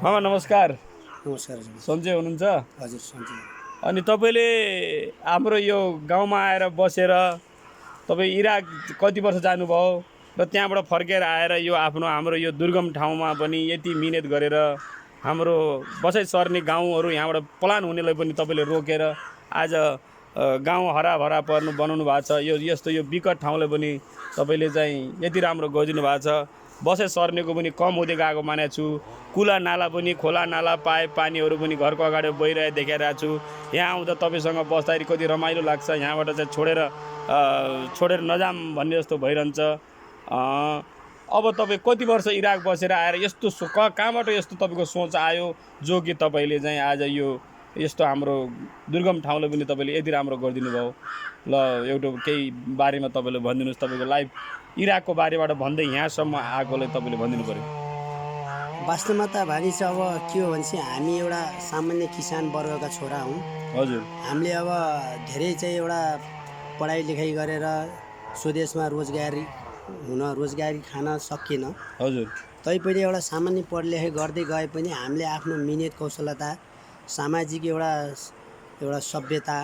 मामा नमस्कार। नमस्कार सन्चै हुनुहुन्छ? हजुर सन्चै। अनि तपाईँले हाम्रो यो गाउँमा आएर बसेर तपाईँ इराक कति वर्ष जानुभयो र त्यहाँबाट फर्केर आएर यो हाम्रो यो दुर्गम ठाउँमा पनि यति मिहिनेत गरेर हाम्रो बसाइ सर्ने गाउँहरू यहाँबाट पलायन हुनेलाई पनि तपाईँले रोकेर आज गाउँ हराभरा बनाउनु भएको छ। यस्तो यो विकट ठाउँलाई पनि तपाईँले चाहिँ यति राम्रो गरिदिनु भएको छ। बसाइ सर्नेको पनि कम हुँदै गएको मानेको छु। कुला नाला पनि खोला नाला पाइप पानीहरू पनि घरको अगाडि बगिरहेको देखिरहेको छु। यहाँ आउँदा तपाईँसँग बस्दाखेरि कति रमाइलो लाग्छ। यहाँबाट चाहिँ छोडेर नजाम भन्ने जस्तो भइरहन्छ। अब तपाईँ कति वर्ष इराक बसेर आएर यस्तो कहाँबाट यस्तो तपाईँको सोच आयो जो कि तपाईँले चाहिँ आज यो यस्तो हाम्रो दुर्गम ठाउँलाई पनि तपाईँले यति राम्रो गरिदिनु भयो? ल एउटा केही बारेमा तपाईँले भनिदिनुहोस्। तपाईँको लाइफ इराकको बारेबाट भन्दै यहाँसम्म आएकोलाई तपाईँले भनिदिनु पऱ्यो। वास्तवमा त भाइ चाहिँ अब के हो भने चाहिँ हामी एउटा सामान्य किसान वर्गका छोरा हौँ। हजुर। हामीले अब धेरै चाहिँ एउटा पढाइ लेखाइ गरेर स्वदेशमा रोजगारी खान सकिएन। हजुर। तैपनि एउटा सामान्य पढलेखाइ गर्दै गए पनि हामीले आफ्नो मिहिनेत कौशलता, सामाजिक एउटा सभ्यता,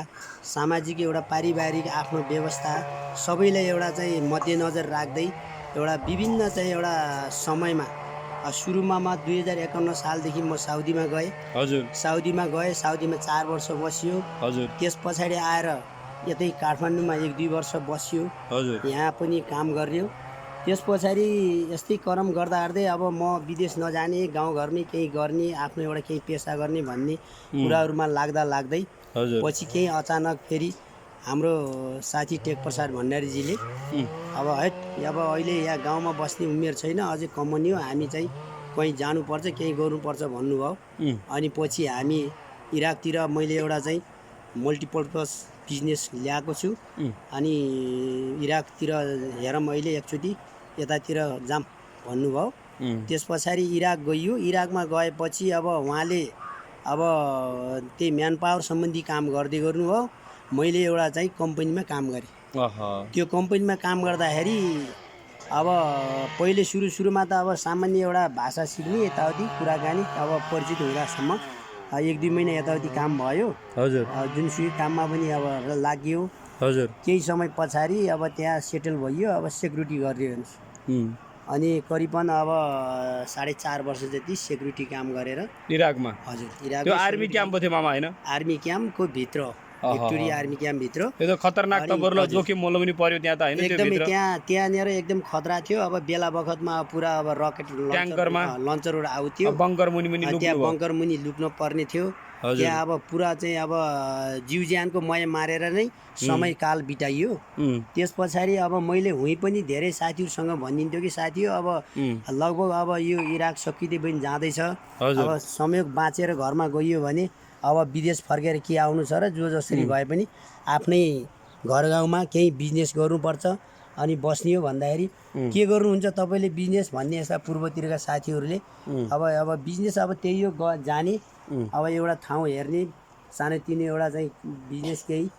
सामाजिक एउटा पारिवारिक आफ्नो व्यवस्था सबैलाई एउटा चाहिँ मध्यनजर राख्दै एउटा विभिन्न चाहिँ एउटा समयमा सुरुमा म 2051 सालदेखि म साउदीमा गएँ। हजुर। साउदीमा 4 वर्ष बसियो। हजुर। त्यस पछाडि आएर यतै काठमाडौँमा 1-2 वर्ष बसियो। हजुर। यहाँ पनि काम गर्यो। त्यस पछाडि यस्तै कर्म गर्दै अब म विदेश नजाने, गाउँघरमै केही गर्ने, आफ्नो एउटा केही पेसा गर्ने भन्ने कुराहरूमा लाग्दै पछि केही अचानक फेरि हाम्रो साथी टेकप्रसाद भण्डारीजीले अब अहिले यहाँ गाउँमा बस्ने उमेर छैन, अझै कमाउने हो, हामी चाहिँ कहीँ जानुपर्छ, केही गर्नुपर्छ भन्नुभयो। अनि पछि हामी इराकतिर मैले एउटा चाहिँ मल्टिपर्पज बिजनेस ल्याएको छु। अनि इराकतिर हेरौँ अहिले एकचोटि यतातिर जाम भन्नुभयो। त्यस पछाडि इराक गइयो। इराकमा गएपछि अब उहाँले अब त्यही म्यान पावर सम्बन्धी काम गर्दै गर्नुभयो। मैले एउटा चाहिँ कम्पनीमा काम गरेँ। त्यो कम्पनीमा काम गर्दाखेरि अब पहिले सुरुमा त अब सामान्य एउटा भाषा सिक्ने यताउति कुराकानी अब परिचित हुँदासम्म 1-2 महिना यताउति काम भयो। हजुर। जुनसुकै काममा पनि अब लाग्यो। हजुर। केही समय पछाडि अब त्यहाँ सेटल भइयो। अब सेक्युरिटी गरिदियो हेर्नुहोस्। अनि करिबन अब 4.5 वर्ष जति सेक्युरिटी काम गरेर इराकमा। हजुर। इराक त्यो आर्मी क्याम्प थियो मामा हैन? आर्मी क्याम्पको भित्र, भिक्टोरी आर्मी क्याम्प भित्र। त्यो त खतरनाक त बरु जोखिम मोल पनि पर्यो त्यहाँ त हैन? त्यो एकदमै त्यहाँनिर एकदम खतरा थियो। अब बेला बखतमा पुरा अब रकेट ट्याङ्करमा लन्चरहरू आउँथ्यो। बङ्कर मुनि त्यहाँ बङ्कर मुनि लुक्न पर्ने थियो। त्यहाँ अब पुरा चाहिँ अब जीव ज्यानको मय मारेर नै समयकाल बिताइयो। त्यस पछाडि अब मैले हुँ पनि धेरै साथीहरूसँग भनिदिन्थ्यो कि साथी अब लगभग अब यो इराक सकिँदै पनि जाँदैछ। अब संयोग बाँचेर घरमा गइयो भने अब विदेश फर्केर के आउनु छ र जो जसरी भए पनि आफ्नै घर गाउँमा केही बिजनेस गर्नुपर्छ अनि बस्ने हो भन्दाखेरि के गर्नुहुन्छ तपाईँले बिजनेस भन्ने यस्ता पूर्वतिरका साथीहरूले अब बिजनेस अब त्यही हो जाने। अब एउटा ठाउँ हेर्ने, सानोतिनो एउटा चाहिँ बिजनेस केही,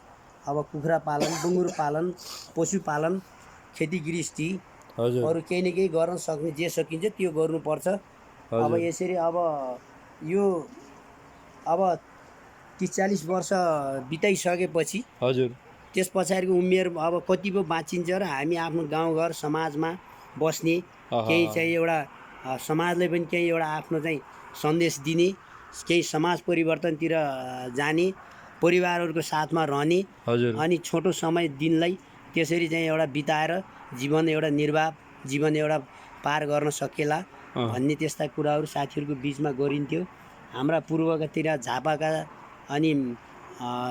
अब कुखुरा पालन, बुङ्गुर पालन, पशुपालन, खेती गृहस्थी, अरू केही न केही गर्न सक्ने जे सकिन्छ त्यो गर्नुपर्छ। अब यसरी अब यो अब 30-40 वर्ष बिताइसकेपछि हजुर त्यस पछाडिको उमेर अब कति पो बाँचिन्छ र हामी आफ्नो गाउँघर समाजमा बस्ने, केही चाहिँ एउटा समाजलाई पनि केही एउटा आफ्नो चाहिँ सन्देश दिने, केही समाज परिवर्तनतिर जाने, परिवारहरूको साथमा रहने अनि छोटो समय दिनलाई त्यसरी चाहिँ एउटा बिताएर जीवन एउटा पार गर्न सकेला भन्ने त्यस्ता कुराहरू साथीहरूको बिचमा गरिन्थ्यो। हाम्रा पूर्वकातिर झापाका अनि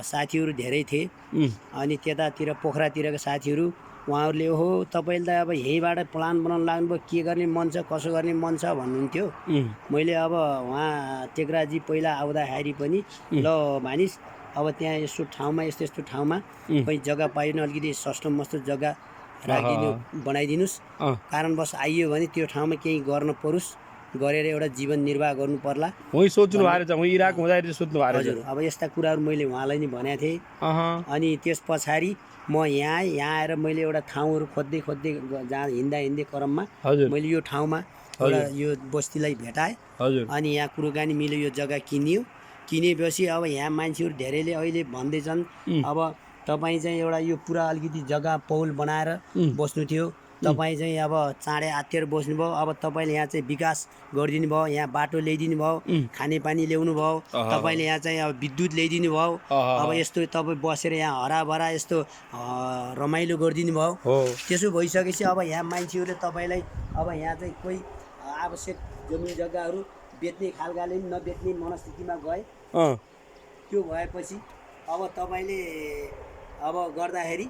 साथीहरू धेरै थिए। अनि त्यतातिर पोखरातिरका साथीहरू उहाँहरूले ओहो तपाईँले त अब यहीँबाट प्लान बनाउन लाग्नुभयो, के गर्ने मन छ, कसो गर्ने मन छ भन्नुहुन्थ्यो। मैले अब उहाँ टेकराजी पहिला आउँदाखेरि पनि ल मानिस अब त्यहाँ यस्तो ठाउँमा यस्तो ठाउँमा कहीँ जग्गा पाइनु अलिकति सस्तो मस्तो जग्गा राखिदिनु बनाइदिनुहोस्, कारणवश आइयो भने त्यो ठाउँमा केही गर्न परोस्, गरेर एउटा जीवन निर्वाह गर्नु पर्ला। उही सोच्नु भएको छ, उही इराक हुँदाखेरि सोच्नु भएको छ। हजुर। अब यस्ता कुराहरू मैले उहाँलाई नि भनेको थिएँ। अनि त्यस पछाडि म यहाँ आएर मैले एउटा ठाउँहरू खोज्दै जहाँ हिँड्दै क्रममा मैले यो ठाउँमा एउटा यो बस्तीलाई भेटाए हजुर अनि यहाँ कुरोकानी मिल्यो यो जग्गा किनियो किनेपछि अब यहाँ मान्छेहरू धेरैले अहिले भन्दैछन् अब तपाईँ चाहिँ एउटा यो पुरा अलिकति जग्गा पौल बनाएर बस्नु थियो तपाईँ चाहिँ अब चाँडै आत्तिएर बस्नुभयो अब तपाईँले यहाँ चाहिँ विकास गरिदिनु भयो यहाँ बाटो ल्याइदिनु भयो खानेपानी ल्याउनु भयो तपाईँले यहाँ चाहिँ अब विद्युत ल्याइदिनु भयो अब यस्तो तपाईँ बसेर यहाँ हराभरा यस्तो रमाइलो गरिदिनु भयो त्यसो भइसकेपछि अब यहाँ मान्छेहरूले तपाईँलाई अब यहाँ चाहिँ कोही आवश्यक जमिन जग्गाहरू बेच्ने खालकाले पनि नबेच्ने मनस्थितिमा गए त्यो भएपछि अब तपाईँले अब गर्दाखेरि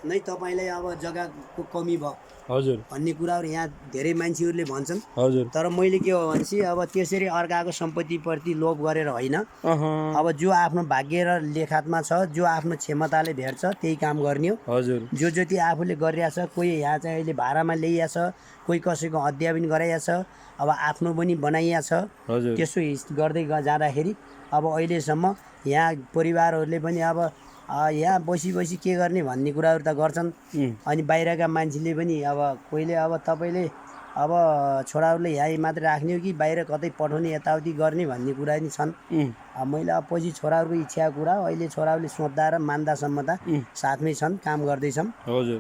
नै तपाईँलाई अब जग्गाको कमी भयो हजुर भन्ने कुराहरू यहाँ धेरै मान्छेहरूले भन्छन् हजुर तर मैले के हो भनेपछि अब त्यसरी अर्काको सम्पत्तिप्रति लोभ गरेर होइन अब जो आफ्नो भाग्य र लेखातमा छ जो आफ्नो क्षमताले भेट्छ त्यही काम गर्ने हो हजुर जो जति आफूले गरिरहेछ कोही यहाँ चाहिँ अहिले भाडामा ल्याइया छ कोही कसैको हत्या पनि गराइया छ अब आफ्नो पनि बनाइया छ त्यसो गर्दै जाँदाखेरि अब अहिलेसम्म यहाँ परिवारहरूले पनि अब यहाँ बसी के गर्ने भन्ने कुराहरू त गर्छन् अनि बाहिरका मान्छेले पनि अब कोहीले अब तपाईँले अब छोराहरूले यहीँ मात्रै राख्ने हो कि बाहिर कतै पठाउने यताउति गर्ने भन्ने कुरा नि छन् मैले अब पछि छोराहरूको इच्छाको कुरा अहिले छोराहरूले सोच्दा र मान्दासम्म त साथमै छन् काम गर्दैछन्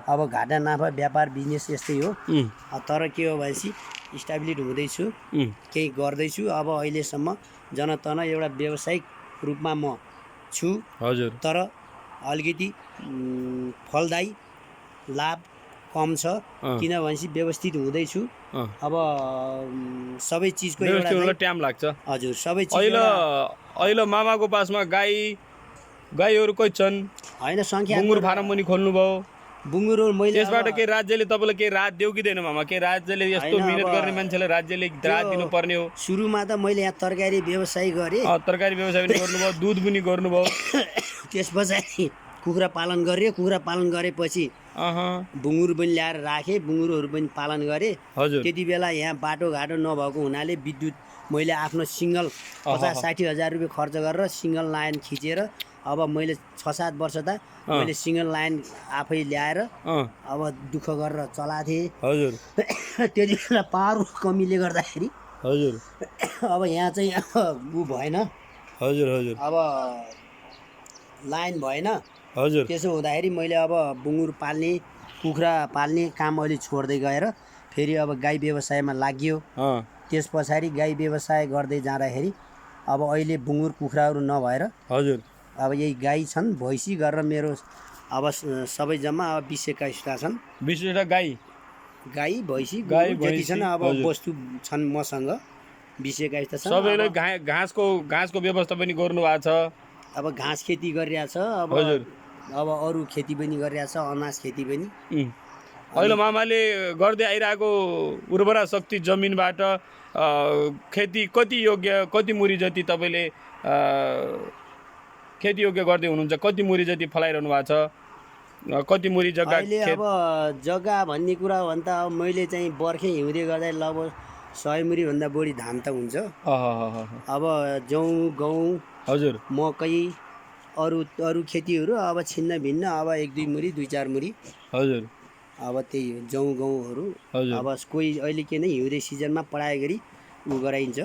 अब घाटा नाफा व्यापार बिजनेस यस्तै हो तर के हो भनेपछि स्टाब्लिट हुँदैछु केही गर्दैछु अब अहिलेसम्म जनतन एउटा व्यावसायिक रूपमा म छु तर अलिकति फलदायी लाभ कम छ किनभनेपछि व्यवस्थित हुँदैछु अब सबै चिजको एउटा टाइम लाग्छ हजुर सबै चिज अहिले मामाको पासमा गाईहरू कति छन् होइन सङ्ख्या बुङ्गुर फार्म पनि खोल्नुभयो बुङ्गुरहरू मैले त्यसबाट के राज्यले तपाईँलाई के राहत देऊ कि दिएन मामा के राज्यले यस्तो मिहिनेत गर्ने मान्छेलाई राज्यले राहत दिनुपर्ने हो सुरुमा त मैले यहाँ तरकारी व्यवसाय गरेँ तरकारी व्यवसाय पनि गर्नुभयो दुध पनि गर्नुभयो त्यस पछाडि कुखुरा पालन गरेँ कुखुरा पालन गरेपछि बुङ्गुर पनि ल्याएर राखेँ बुङ्गुरहरू पनि पालन गरेँ त्यति बेला यहाँ बाटोघाटो नभएको हुनाले विद्युत मैले आफ्नो सिङ्गल 50-60 हजार रुपियाँ खर्च गरेर सिङ्गल लाइन खिचेर अब मैले 6-7 वर्ष त मैले सिङ्गल लाइन आफै ल्याएर अब दुःख गरेर चलाएको थिएँ हजुर त्यति बेला पावर कमीले गर्दाखेरि हजुर अब यहाँ चाहिँ अब उ भएन हजुर हजुर अब लाइन भएन हजुर त्यसो हुँदाखेरि मैले अब बुङ्गुर पाल्ने कुखुरा पाल्ने काम अहिले छोड्दै गएर फेरि अब गाई व्यवसायमा लाग्यो त्यस पछाडि गाई व्यवसाय गर्दै जाँदाखेरि अब अहिले बुङ्गुर कुखुराहरू नभएर हजुर अब यही गाई छन् भैँसी गरेर मेरो अब सबै जम्मा अब 20-21 छन् 20 गाई भैँसी जति छन् अब वस्तु छन् मसँग 20-21 छन् सबैले घाँसको व्यवस्था पनि गर्नु भएको छ अब घाँस खेती गरिरहेछ अब अरू खेती पनि गरिरहेछ अनाज खेती पनि अहिले मामाले गर्दै आइरहेको उर्वरा शक्ति जमिनबाट खेती कति मुरी जति तपाईँले खेती योग्य गर्दै हुनुहुन्छ कति मुरी जति फलाइरहनु भएको छ कति मुरी जग्गा अहिले अब जग्गा भन्ने कुरा हो भने त अब मैले चाहिँ बर्खे हिउँदे गर्दा लगभग 100 मुरी भन्दा बढी धान त हुन्छ अब जौँ गहुँ हजुर मकै अरू खेतीहरू अब छिन्न भिन्न अब 1-2 मुरी 2-4 मुरी हजुर अब त्यही जौँ गहुँहरू अब कोही अहिले के नै हिउँदे सिजनमा पढाइ गरी उ गराइन्छ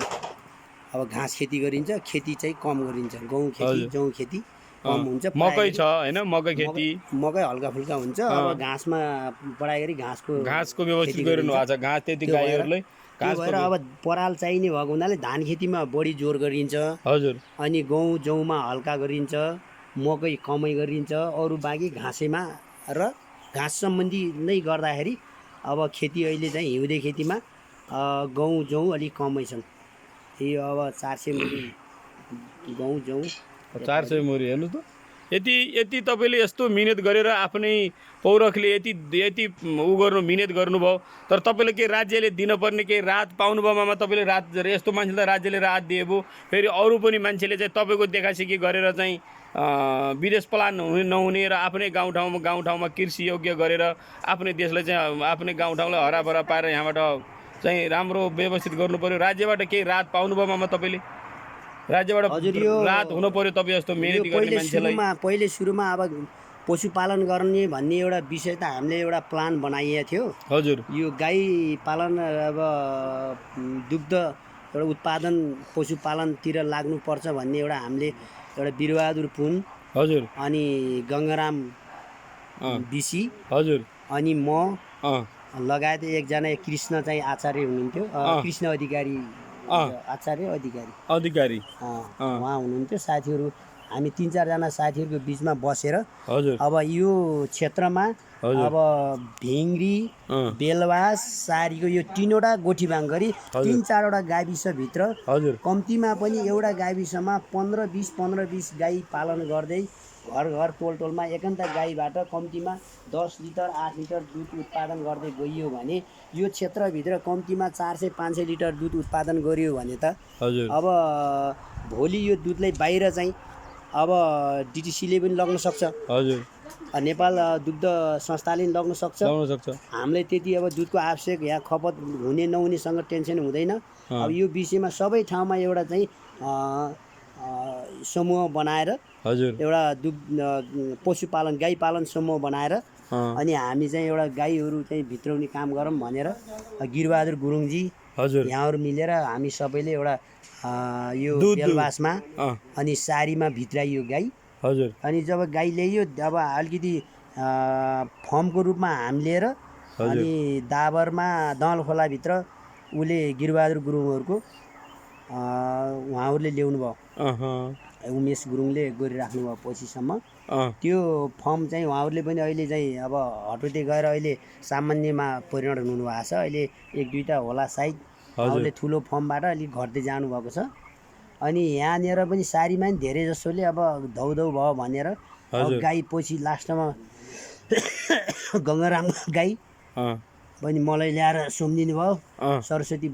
अब घाँस खेती गरिन्छ खेती चाहिँ कम गरिन्छ गहुँ खेती जौँ खेती कम हुन्छ मकै छ हैन मकै खेती मकै हल्का फुल्का हुन्छ अब घाँसमा पढाइ गरी घाँसको व्यवस्थित गरिनु भएको छ घाँस त्यति गाईहरूलाई त्यही भएर अब पराल चाहिने भएको हुनाले धान खेतीमा बढी जोड गरिन्छ हजुर अनि गहुँ जौँमा हल्का गरिन्छ मकै कमै गरिन्छ अरू बाँकी घाँसेमा र घाँस सम्बन्धी नै गर्दाखेरि अब खेती अहिले चाहिँ हिउँदे खेतीमा गहुँ जौँ अलिक कमै छन् यही अब 400 मुरी गहुँ जौँ 400 मुरी हेर्नु त यति तपाईँले यस्तो मिहिनेत गरेर आफ्नै पौरखले यति उ गर्नु मिहिनेत गर्नुभयो तर तपाईँले के राज्यले दिनुपर्ने केही राहत पाउनुभयो मामा तपाईँले राहत यस्तो मान्छेलाई राज्यले राहत दिएको फेरि अरू पनि मान्छेले चाहिँ तपाईँको देखासेखी गरेर चाहिँ विदेश पलायन नहुने र आफ्नै गाउँठाउँमा कृषि योग्य गरेर आफ्नै देशलाई चाहिँ आफ्नै गाउँठाउँलाई हराभरा पारेर यहाँबाट चाहिँ राम्रो व्यवस्थित गर्नु पर्यो राज्यबाट केही राहत पाउनुभयो मामा तपाईँले राज्यबाट राहत हुनु पर्यो तपाईँ जस्तो मिहिनेत गर्ने मान्छेलाई पहिले सुरुमा अब पशुपालन गर्ने भन्ने एउटा विषय त हामीले एउटा प्लान बनाइएको थियो। हजुर यो गाई पालन अब दुग्ध एउटा उत्पादन पशुपालनतिर लाग्नुपर्छ भन्ने एउटा हामीले एउटा बिरबहादुर पुन हजुर अनि गङ्गाराम बिसी हजुर अनि म अँ लगायत एकजना कृष्ण चाहिँ आचार्य हुनुहुन्थ्यो, कृष्ण अधिकारी आचार्य अधिकारी उहाँ हुनुहुन्थ्यो। साथीहरू हामी 3-4 साथीहरूको बिचमा बसेर हजुर अब यो क्षेत्रमा अब भिङ्ग्री बेलवास सारीको यो 3वटा गोठीबाङ गरी 3-4वटा गाविसभित्र हजुर कम्तीमा पनि एउटा गाविसमा 15-20 गाई पालन गर्दै घर घर टोलमा एकान्त गाईबाट कम्तीमा 10 लिटर 8 लिटर दुध उत्पादन गर्दै गइयो भने यो क्षेत्रभित्र कम्तीमा 400-500 लिटर दुध उत्पादन गरियो भने त अब भोलि यो दुधलाई बाहिर चाहिँ अब डिटिसीले पनि लग्न सक्छ, हजुर नेपाल दुग्ध संस्थाले पनि लग्न सक्छ। हामीलाई त्यति अब दुधको आवश्यक यहाँ खपत हुने नहुनेसँग टेन्सन हुँदैन। अब यो विषयमा सबै ठाउँमा एउटा चाहिँ समूह बनाएर एउटा पशुपालन गाई पालन समूह बनाएर अनि हामी चाहिँ एउटा गाईहरू चाहिँ भित्राउने काम गरौँ भनेर गिरबहादुर गुरुङजी यहाँहरू मिलेर हामी सबैले एउटा यो बेलवासमा अनि सारीमा भित्राइयो गाई। अनि जब गाई ल्याइयो अब अलिकति फर्मको रूपमा हामी लिएर अनि दाबरमा दमलखोलाभित्र उसले गिरबहादुर गुरुङहरूको उहाँहरूले ल्याउनु भयो, उमेश गुरुङले गरिराख्नु भयो पछिसम्म। त्यो फर्म चाहिँ उहाँहरूले पनि अहिले चाहिँ अब हटाउँदै गएर अहिले सामान्यमा परिणत हुनुभएको छ। अहिले 1-2टा होला सायद, उहाँले ठुलो फर्मबाट अलिक घट्दै जानुभएको छ। अनि यहाँनिर पनि सारीमा पनि धेरै जसोले अब धौधौ भयो भनेर गाई पछि लास्टमा गङ्गाराम गाई पनि मलाई ल्याएर सोधिदिनु भयो, सरस्वती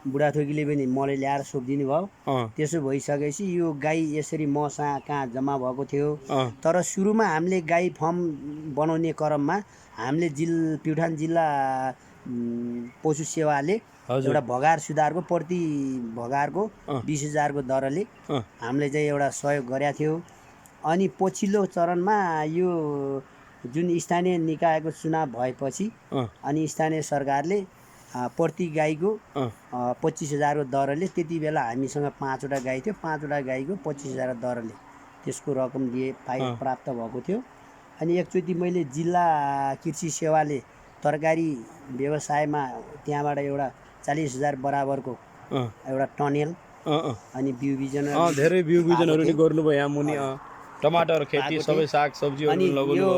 बुढाथोकीले पनि मलाई ल्याएर सोधिदिनु भयो। त्यसो भइसकेपछि यो गाई यसरी मसँग कहाँ जम्मा भएको थियो। तर सुरुमा हामीले गाई फर्म बनाउने क्रममा हामीले प्युठान जिल्ला पशु सेवाले एउटा भगार सुधारको प्रति भगारको 20,000 को दरले हामीले चाहिँ एउटा सहयोग गरेका थियौँ। अनि पछिल्लो चरणमा यो जुन स्थानीय निकायको चुनाव भएपछि अनि स्थानीय सरकारले प्रति गाईको 25,000 को दरले, त्यति बेला हामीसँग 5वटा गाई थियो, 5वटा गाईको 25,000 दरले त्यसको रकम प्राप्त भएको थियो। अनि एकचोटि मैले जिल्ला कृषि सेवाले तरकारी व्यवसायमा त्यहाँबाट एउटा 40,000 बराबरको एउटा टनेल अनि बिउ बिजन धेरै बिउ बिजनहरू नि गर्नुभयो यहाँ मुनि, टमाटर खेती सबै साग सब्जीहरू अनि लगाउनु। यो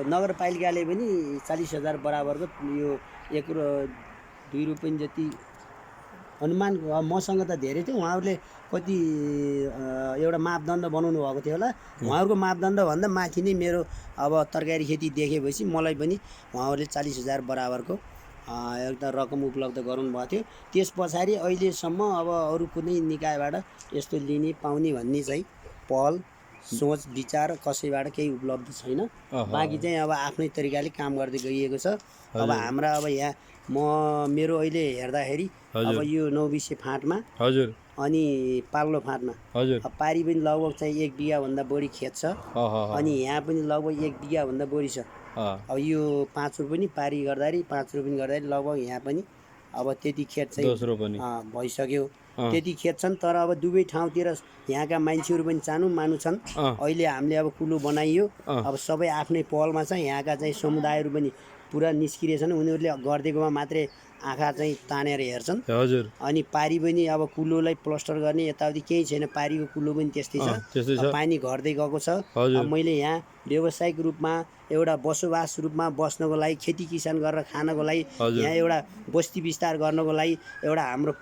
नगरपालिकाले पनि 40,000 बराबरको यो 1-2 रुपियाँ जति अनुमान मसँग त धेरै थियो, उहाँहरूले कति एउटा मापदण्ड बनाउनु भएको थियो होला। उहाँहरूको मापदण्डभन्दा माथि नै मेरो अब तरकारी खेती देखेपछि मलाई पनि उहाँहरूले 40,000 बराबरको एउटा रकम उपलब्ध गराउनु भएको थियो। त्यस पछाडि अहिलेसम्म अब अरू कुनै निकायबाट यस्तो लिने पाउने भन्ने चाहिँ पहल सोच विचार कसैबाट केही उपलब्ध छैन। बाँकी चाहिँ अब आफ्नै तरिकाले काम गर्दै गइएको छ। अब हाम्रा अब यहाँ मेरो अहिले हेर्दाखेरि अब यो 9 फाँटमा अनि पाल्लो फाँटमा पारी पनि लगभग चाहिँ 1 बिघाभन्दा बढी खेत छ। अनि यहाँ पनि लगभग 1 बिघाभन्दा बढी छ। अब यो 5 रोपनी पारी गर्दाखेरि 5 रोपनी गर्दाखेरि लगभग यहाँ पनि अब त्यति खेत चाहिँ भइसक्यो, त्यति खेत छन्। तर अब दुवै ठाउँतिर यहाँका मान्छेहरू पनि मानु छन्। अहिले हामीले अब कुलो बनाइयो, अब सबै आफ्नै पहलमा छ। यहाँका चाहिँ समुदायहरू पनि पुरा निस्किरहेछन्, उनीहरूले गरिदिएकोमा मात्रै आँखा चाहिँ तानेर हेर्छन्। अनि पारी पनि अब कुलोलाई प्लस्टर गर्ने यताउति केही छैन, पारीको कुलो पनि त्यस्तै छ, पानी घट्दै गएको छ। अब मैले यहाँ व्यावसायिक रूपमा एउटा बसोबास रूपमा बस्नको लागि, खेती किसान गरेर खानको लागि, यहाँ एउटा बस्ती विस्तार गर्नको लागि एउटा हाम्रो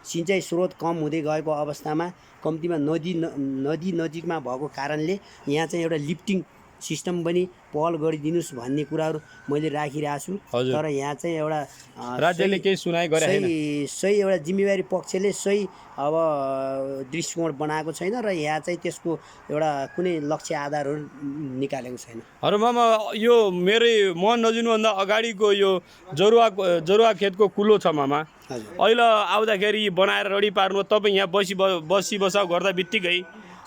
सिँचाइ स्रोत कम हुँदै गएको अवस्थामा कम्तीमा नदी नजिकमा भएको कारणले यहाँ चाहिँ एउटा लिफ्टिङ सिस्टम पनि पहल गरिदिनुस् भन्ने कुराहरू मैले राखिरहेको छु। तर यहाँ चाहिँ एउटा राज्यले केही सुनाइ गरे छैन, सही एउटा जिम्मेवारी पक्षले सही अब दृष्टिकोण बनाएको छैन र यहाँ चाहिँ त्यसको एउटा कुनै लक्ष्य आधारहरू निकालेको छैन। मामा यो मेरै म नजिनुभन्दा अगाडिको यो जरुवा खेतको कुलो छ मामा, अहिले आउँदाखेरि बनाएर रेडी पार्नु, तपाईँ यहाँ बसी बसाउ गर्दा बित्तिकै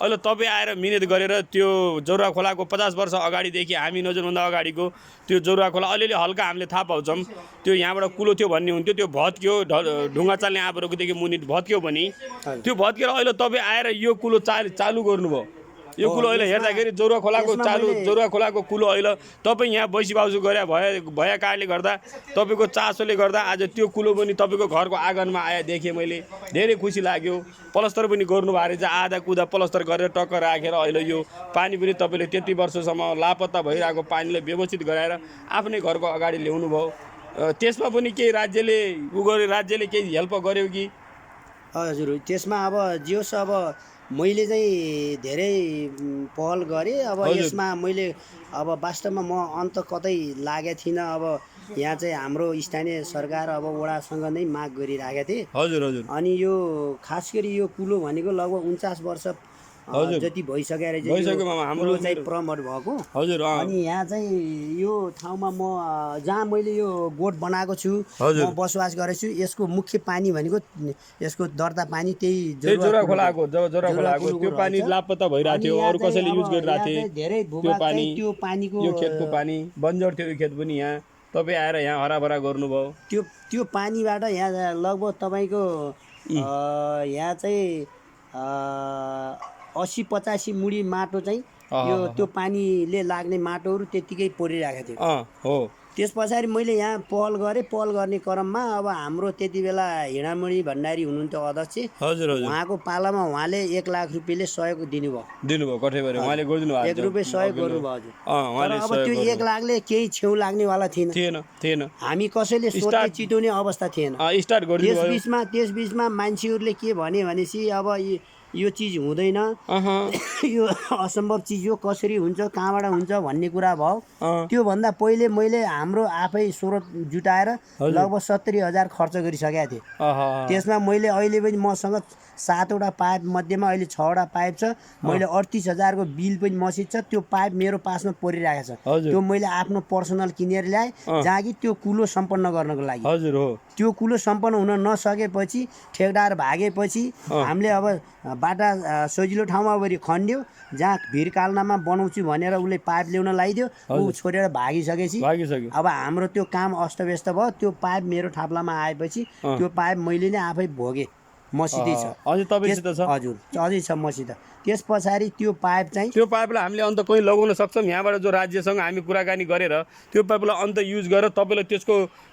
अहिले तपाईँ आएर मिहिनेत गरेर त्यो जौरा खोलाको 50 वर्ष अगाडिदेखि हामी नजरभन्दा अगाडिको त्यो जौरा खोला अलिअलि हल्का हामीले थाहा पाउँछौँ त्यो यहाँबाट कुलो थियो भन्ने हुन्थ्यो त्यो भत्क्यो ढुङ्गा चाल्ने आँपहरूकोदेखि मुनि भत्क्यो भने त्यो भत्केर अहिले तपाईँ आएर यो कुलो चालु गर्नुभयो यो कुलो अहिले हेर्दाखेरि जौरा खोलाको कुलो अहिले तपाईँ यहाँ बैसी बाउजू गरे भए कारणले गर्दा तपाईँको चासोले गर्दा आज त्यो कुलो पनि तपाईँको घरको आँगनमा आए देखेँ मैले धेरै खुसी लाग्यो प्लस्तर पनि गर्नुभएको रहेछ आधा कुदा प्लस्तर गरेर टक्क राखेर अहिले यो पानी पनि तपाईँले त्यति वर्षसम्म लापत्ता भइरहेको पानीलाई व्यवस्थित गराएर आफ्नै घरको अगाडि ल्याउनु भयो त्यसमा पनि केही राज्यले केही हेल्प गर्यो कि हजुर त्यसमा अब जे होस् अब मैले चाहिँ धेरै पहल गरेँ अब यसमा मैले अब वास्तवमा म अन्त कतै लागेको थिइनँ अब यहाँ चाहिँ हाम्रो स्थानीय सरकार अब वडासँग नै माग गरिरहेका थिए हजुर हजुर अनि यो खास गरी यो कुलो भनेको लगभग 49 वर्ष जति भइसकेर हाम्रो चाहिँ प्रमोट भएको हजुर अनि यहाँ चाहिँ यो ठाउँमा म जहाँ मैले यो बोट बनाएको छु म बसोबास गरेको छु यसको मुख्य पानी भनेको यसको दर्ता पानी त्यही जौरा खोलाको त्यो पानी लापत्ता भइरहेको थियो अरू कसैले युज गरिरहेको थियो धेरै त्यो पानीको यो खेतको पानी बन्जर थियो यो खेत पनि यहाँ तपाईँ आएर यहाँ हराभरा गर्नुभयो त्यो पानीबाट यहाँ लगभग तपाईँको यहाँ चाहिँ 80-85 मुडी माटो चाहिँ यो त्यो पानीले लाग्ने माटोहरू त्यतिकै परिरहेको थियो हो त्यस पछाडि मैले यहाँ पहल गर्ने क्रममा अब हाम्रो त्यति बेला हिँडामणी भण्डारी हुनुहुन्थ्यो अध्यक्ष हजुर उहाँको पालामा उहाँले 1 लाख रुपियाँले सहयोग दिनुभयो कठैबारी उहाँले गरिदिनु भएको 1 रुपियाँ सहयोग गर्नुभयो हजुर अब त्यो 1 लाखले केही छेउ लाग्नेवाला थिएन हामी कसैले सोध्ने चितोउने अवस्था थिएन त्यस बिचमा मान्छेहरूले के भनेपछि अब यो चिज हुँदैन यो असम्भव चिज हो कसरी हुन्छ कहाँबाट हुन्छ भन्ने कुरा भयो त्योभन्दा पहिले मैले हाम्रो आफै स्रोत जुटाएर लगभग 70,000 खर्च गरिसकेको थिएँ त्यसमा मैले अहिले पनि मसँग 7वटा पाइप मध्येमा अहिले 6वटा पाइप छ मैले 38,000 को बिल पनि मसित छ त्यो पाइप मेरो पासमा परिरहेको छ त्यो मैले आफ्नो पर्सनल किनेर ल्याएँ जहाँ कि त्यो कुलो सम्पन्न गर्नको लागि हजुर हो त्यो कुलो सम्पन्न हुन नसकेपछि ठेकदार भागेपछि हामीले अब बाटा सजिलो ठाउँमा गरी खन्ड्यो जहाँ भिरकालनामा बनाउँछु भनेर उसले पाइप ल्याउन लगाइदियो ऊ छोडेर भागिसकेपछि अब हाम्रो त्यो काम अस्तव्यस्त भयो त्यो पाइप मेरो थाप्लामा आएपछि त्यो पाइप मैले नै आफै भोगेँ मसितै छ अझै तपाईसित छ हजुर अझै छ मसित त्यस पछाडि त्यो पाइपलाई हामीले अन्त कहीँ लगाउन सक्छौँ यहाँबाट जो राज्यसँग हामी कुराकानी गरेर त्यो पाइपलाई अन्त युज गरेर तपाईँलाई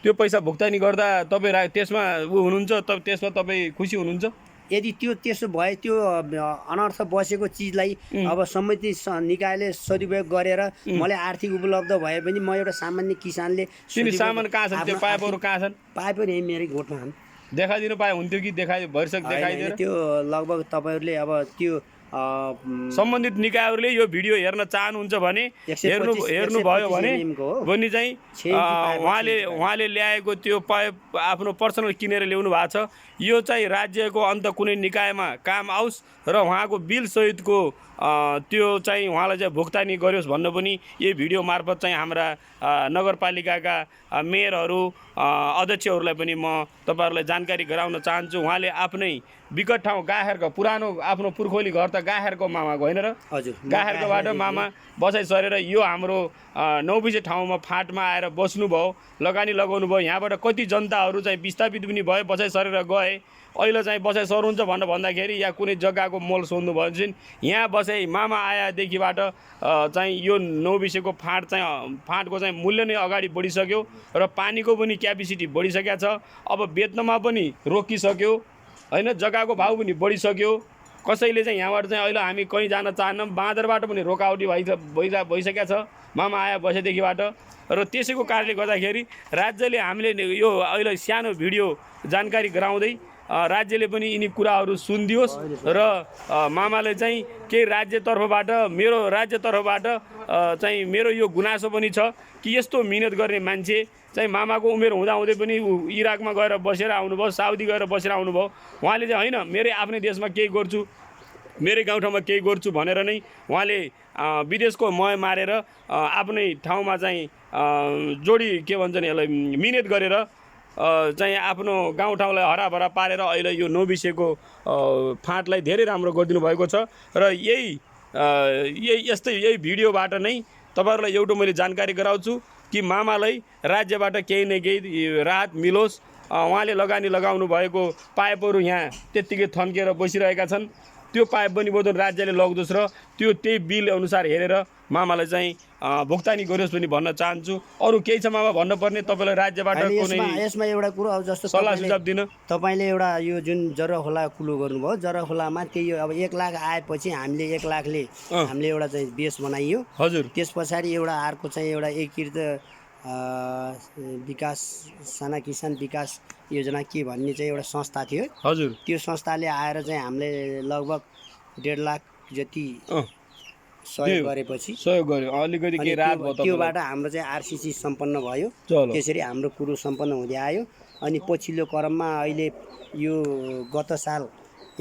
त्यो पैसा भुक्तानी गर्दा तपाईँ त्यसमा हुनुहुन्छ त्यसमा तपाईँ खुसी हुनुहुन्छ यदि त्यसो भए त्यो अनर्थ बसेको चिजलाई अब समिति निकायले सदुपयोग गरेर मलाई आर्थिक उपलब्ध भए पनि म एउटा सामान्य किसानले सामान कहाँ छन् त्यो पाइपहरू कहाँ छन् पाइपहरू यही मेरै गोठमा छन् देखाइदिनु पाए हुन्थ्यो कि देखाइदिएर त्यो लगभग तपाईँहरूले अब त्यो सम्बन्धित निकायहरूले यो भिडियो हेर्न चाहनुहुन्छ भने हेर्नुभयो भने चाहिँ उहाँले ल्याएको त्यो पाइप आफ्नो पर्सनल किनेर ल्याउनु भएको छ यो चाहिँ राज्यको अन्त कुनै निकायमा काम आओस् र उहाँको बिल सहितको त्यो चाहिँ उहाँलाई चाहिँ भुक्तानी गरियोस् भन्नु पनि यही भिडियो मार्फत चाहिँ हाम्रा नगरपालिकाका मेयरहरू अध्यक्षहरूलाई पनि म तपाईँहरूलाई जानकारी गराउन चाहन्छु उहाँले आफ्नै विकट ठाउँ गाहेरको पुरानो आफ्नो पुर्खौली घर त गाहेरको मामाको होइन र हजुर गाहेरकोबाट मामा बसाइ सरेर यो हाम्रो 9 ठाउँमा फाँटमा आएर बस्नुभयो लगानी लगाउनु भयो यहाँबाट कति जनताहरू चाहिँ विस्थापित पनि भयो बसाइ सरेर गए अहिले चाहिँ बसाइ सरुन्छ भन्दाखेरि या कुनै जग्गाको मोल सोध्नु भयो भने यहाँ बसाइ मामा आएदेखिबाट चाहिँ यो 9 को फाँटको चाहिँ मूल्य नै अगाडि बढिसक्यो र पानीको पनि क्यापेसिटी बढिसकेको छ अब बेच्नमा पनि रोकिसक्यो हैन जग्गाको भाउ पनि बढिसक्यो कसैले चाहिँ यहाँबाट चाहिँ अहिले हामी कहीँ जान चाहन्नौँ बाँदरबाट पनि रोकाउटी भइसकेको छ मामा आया बसेदेखिबाट र त्यसैको कारणले गर्दाखेरि राज्यले हामीले यो अहिले सानो भिडियो जानकारी गराउँदै राज्यले पनि यिनी कुराहरू सुनिदियोस् र मामाले चाहिँ केही राज्यतर्फबाट चाहिँ मेरो यो गुनासो पनि छ कि यस्तो मिहिनेत गर्ने मान्छे चाहिँ मामाको उमेर हुँदाहुँदै पनि इराकमा गएर बसेर आउनुभयो साउदी गएर बसेर आउनुभयो उहाँले चाहिँ होइन मेरै आफ्नै देशमा केही गर्छु मेरै गाउँठाउँमा केही गर्छु भनेर नै उहाँले विदेशको मय मारेर आफ्नै ठाउँमा चाहिँ जोडी के भन्छ नि यसलाई मिहिनेत गरेर चाहिँ आफ्नो गाउँठाउँलाई हराभरा पारेर अहिले यो नोबिसेको फाँटलाई धेरै राम्रो गरिदिनु भएको छ र यही भिडियोबाट नै तपाईँहरूलाई एउटा मैले जानकारी गराउँछु कि मामालाई राज्यबाट केही न केही राहत मिलोस्। उहाँले लगानी लगाउनु भएको पाइपहरू यहाँ त्यत्तिकै थन्किएर बसिरहेका छन्, त्यो पाइप बनिबोधन राज्यले लग्दोस् र त्यही बिल अनुसार हेरेर मामालाई चाहिँ भुक्तानी गरियोस् पनि भन्न चाहन्छु। अरू केही छ मामा भन्नुपर्ने तपाईँलाई राज्यबाट कुनै? यसमा एउटा कुरो अब जस्तो सल्लाह सुझाव दिन तपाईँले एउटा यो जुन जरा खोला कुलो गर्नुभयो, जरा खोलामा त्यही अब 1 लाख आएपछि हामीले 1 लाखले हामीले एउटा चाहिँ बेस बनाइयो। हजुर। त्यस पछाडि एउटा अर्को चाहिँ एउटा एकीकृत विकास साना किसान विकास योजना के भन्ने चाहिँ एउटा संस्था थियो। हजुर। त्यो संस्थाले आएर चाहिँ हामीले लगभग 1.5 लाख जति सहयोग गरेपछि सहयोग गर्यो, अलिकति केही राहत भयो। त्योबाट हाम्रो चाहिँ आरसीसी सम्पन्न भयो। त्यसरी हाम्रो कुरो सम्पन्न हुँदै आयो। अनि पछिल्लो क्रममा अहिले यो गत साल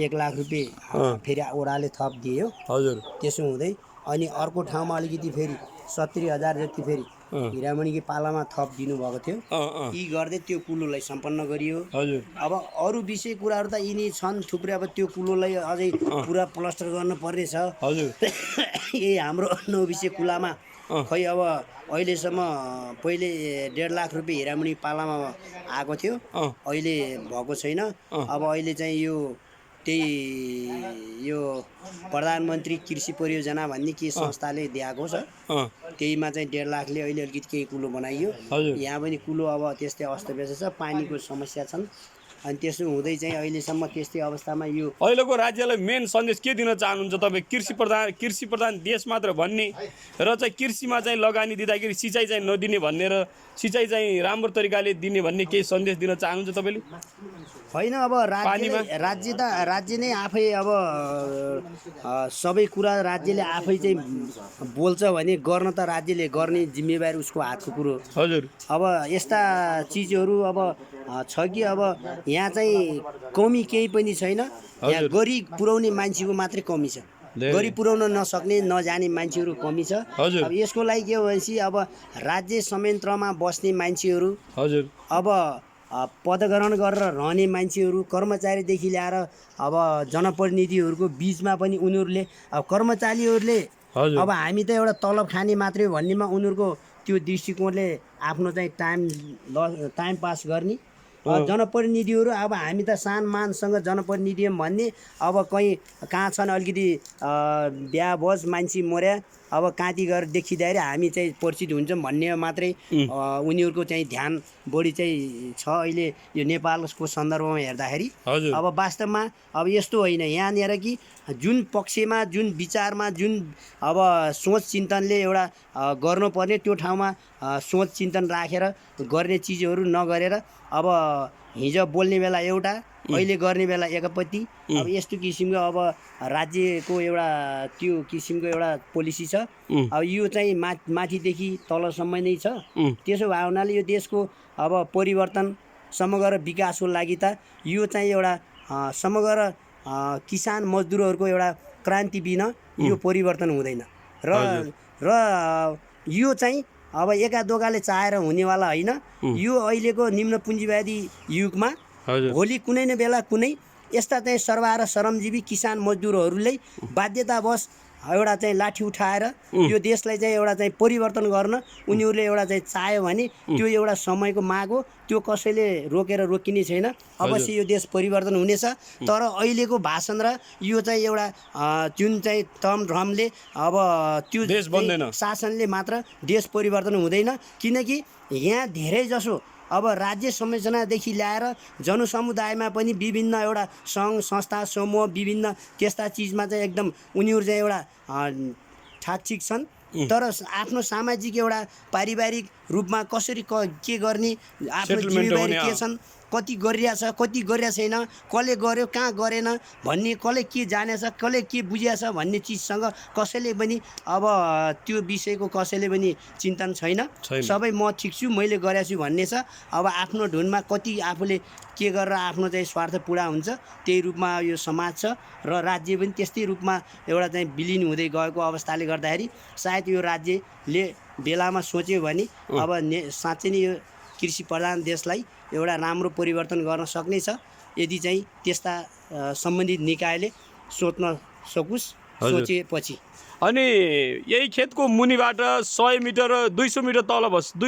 1 लाख रुपियाँ फेरि ओडाले थप दियो। हजुर। त्यसो हुँदै अनि अर्को ठाउँमा अलिकति फेरि 70,000 जति फेरि हिरामणीको पालामा थप दिनुभएको थियो। यी गर्दै त्यो कुलोलाई सम्पन्न गरियो। हजुर। अब अरू विषय कुराहरू त यिनी छन् थुप्रै। अब त्यो कुलोलाई अझै पुरा प्लास्टर गर्न पर्ने छ। हजुर। यही हाम्रो 9 विषय कुलामा खै अब अहिलेसम्म पहिले 1.5 लाख रुपियाँ हिरामणी पालामा आएको थियो, अहिले भएको छैन। अब अहिले चाहिँ यो प्रधानमन्त्री कृषि परियोजना भन्ने के संस्थाले दिएको छ, त्यहीमा चाहिँ 1.5 लाखले अहिले अलिकति केही कुलो बनाइयो। यहाँ पनि कुलो अब त्यस्तै अस्तव्यस्त छ, पानीको समस्या छन्। अनि त्यसो हुँदै चाहिँ अहिलेसम्म त्यस्तै अवस्थामा यो अहिलेको राज्यलाई मेन सन्देश के दिन चाहनुहुन्छ तपाईँ? कृषि प्रधान देश मात्र भन्ने र चाहिँ कृषिमा चाहिँ लगानी दिँदाखेरि सिँचाइ चाहिँ नदिने भन्ने र सिँचाइ चाहिँ राम्रो तरिकाले दिने भन्ने केही सन्देश दिन चाहनुहुन्छ तपाईँले? होइन, अब राज्य नै आफै अब सबै कुरा राज्यले आफै चाहिँ बोल्छ भने गर्न त राज्यले गर्ने जिम्मेवारी उसको हातको कुरो। हजुर। अब यस्ता चिजहरू अब छ कि अब यहाँ चाहिँ कमी केही पनि छैन। यहाँ गरी पुर्याउने मान्छेको मात्रै कमी छ। गरी पुर्याउन नसक्ने नजाने मान्छेहरू कमी छ। अब यसको लागि के हो भनेपछि अब राज्य संयन्त्रमा बस्ने मान्छेहरू, अब पदग्रहण गरेर रहने मान्छेहरू, कर्मचारीदेखि ल्याएर अब जनप्रतिनिधिहरूको बिचमा पनि उनीहरूले अब कर्मचारीहरूले अब हामी त एउटा तलब खाने मात्रै भन्नेमा उनीहरूको त्यो दृष्टिकोणले आफ्नो चाहिँ टाइम पास गर्ने। जनप्रतिनिधिहरू अब हामी त सान मानसँग जनप्रतिनिधि भन्ने, अब कहाँ छन् अलिकति बिहा भोज मान्छे मर्या अब काँती गएर देखिँदाखेरि हामी चाहिँ परिचित हुन्छौँ भन्ने मात्रै उनीहरूको चाहिँ ध्यान बढी चाहिँ छ अहिले यो नेपालको सन्दर्भमा हेर्दाखेरि। अब वास्तवमा अब यस्तो होइन, यहाँनिर कि जुन पक्षमा जुन विचारमा जुन अब सोच चिन्तनले एउटा गर्नुपर्ने त्यो ठाउँमा सोच चिन्तन राखेर गर्ने चिजहरू नगरेर अब हिजो बोल्ने बेला एउटा, अहिले गर्ने बेला एकपट्टि। अब यस्तो किसिमको अब राज्यको एउटा त्यो किसिमको एउटा पोलिसी छ। अब यो चाहिँ माथिदेखि तलसम्म नै छ। त्यसो भए हुनाले यो देशको अब परिवर्तन समग्र विकासको लागि त यो चाहिँ एउटा समग्र किसान मजदुरहरूको एउटा क्रान्ति बिना यो परिवर्तन हुँदैन। र यो चाहिँ अब एका दोकाले चाहेर हुनेवाला होइन। यो अहिलेको निम्न पुँजीवादी युगमा भोलि कुनै न बेला कुनै यस्ता चाहिँ सर्वहारा र श्रमजीवी किसान मजदुरहरूले बाध्यतावश एउटा चाहिँ लाठी उठाएर यो देशलाई चाहिँ एउटा चाहिँ परिवर्तन गर्न उनीहरूले एउटा चाहिँ चाह्यो भने त्यो एउटा समयको माग हो। त्यो कसैले रोकिने छैन। अवश्य यो देश परिवर्तन हुनेछ। तर अहिलेको भाषण र यो चाहिँ एउटा जुन चाहिँ तमझमले अब त्यो शासनले मात्र देश परिवर्तन हुँदैन। किनकि यहाँ धेरै जसो अब राज्य संरचनादेखि ल्याएर जनसमुदायमा पनि विभिन्न एउटा सङ्घ संस्था समूह विभिन्न त्यस्ता चिजमा चाहिँ एकदम उनीहरू चाहिँ एउटा ठाकठिक छन्। तर आफ्नो सामाजिक एउटा पारिवारिक रूपमा कसरी के गर्ने, आफ्नो जिम्मेवारी के छन्, कति गरिरहेछ कति गरिरहेको छैन, कसले गर्यो कहाँ गरेन भन्ने, कसले के जानेछ कसले के बुझिरहेछ भन्ने चिजसँग कसैले पनि अब त्यो विषयको कसैले पनि चिन्तन छैन। सबै म ठिक छु मैले गरेको छु भन्ने छ। अब आफ्नो ढुनमा कति आफूले के गरेर आफ्नो चाहिँ स्वार्थ पुरा हुन्छ त्यही रूपमा यो समाज छ र राज्य पनि त्यस्तै रूपमा एउटा चाहिँ विलिन हुँदै गएको अवस्थाले गर्दाखेरि सायद यो राज्यले बेलामा सोच्यो भने अब साँच्चै नै यो कृषि प्रधान देशलाई एउटा राम्रो परिवर्तन गर्न सक्ने छ यदि चाहिँ त्यस्ता सम्बन्धित निकायले सोच्न सकुस् सोचेपछि। अनि यही खेतको मुनिबाट 100 मिटर 200 मिटर तल बस